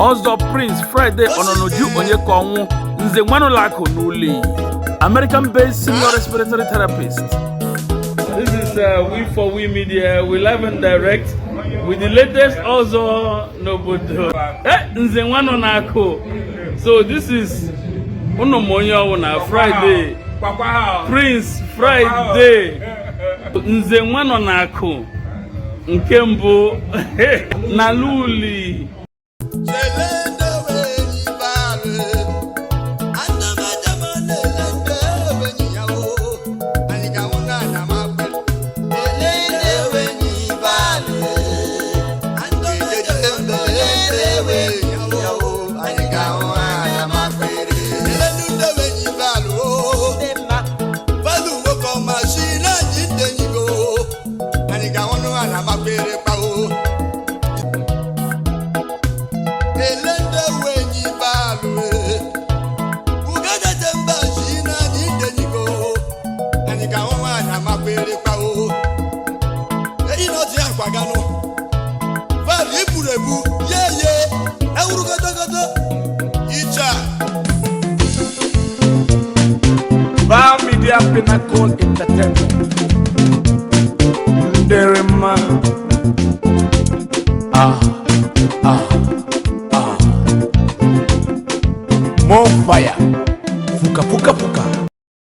Ọzọ Prince Friday Ononuju Onyekaonwu, Nze Nwanụlakụ n'Uli, American based senior respiratory therapist. This is We for We Media. We live and direct with the latest ọzọ n'obodo. Nze Nwanụ na-akụ. So this is unu ma onye ọwụ na Friday. Prince Friday. Nze Nwanọ na-akụ nke mbụ na Uli. Val Media Pinnacle Entertainment. Nderema. Ah, ah, ah. More fire.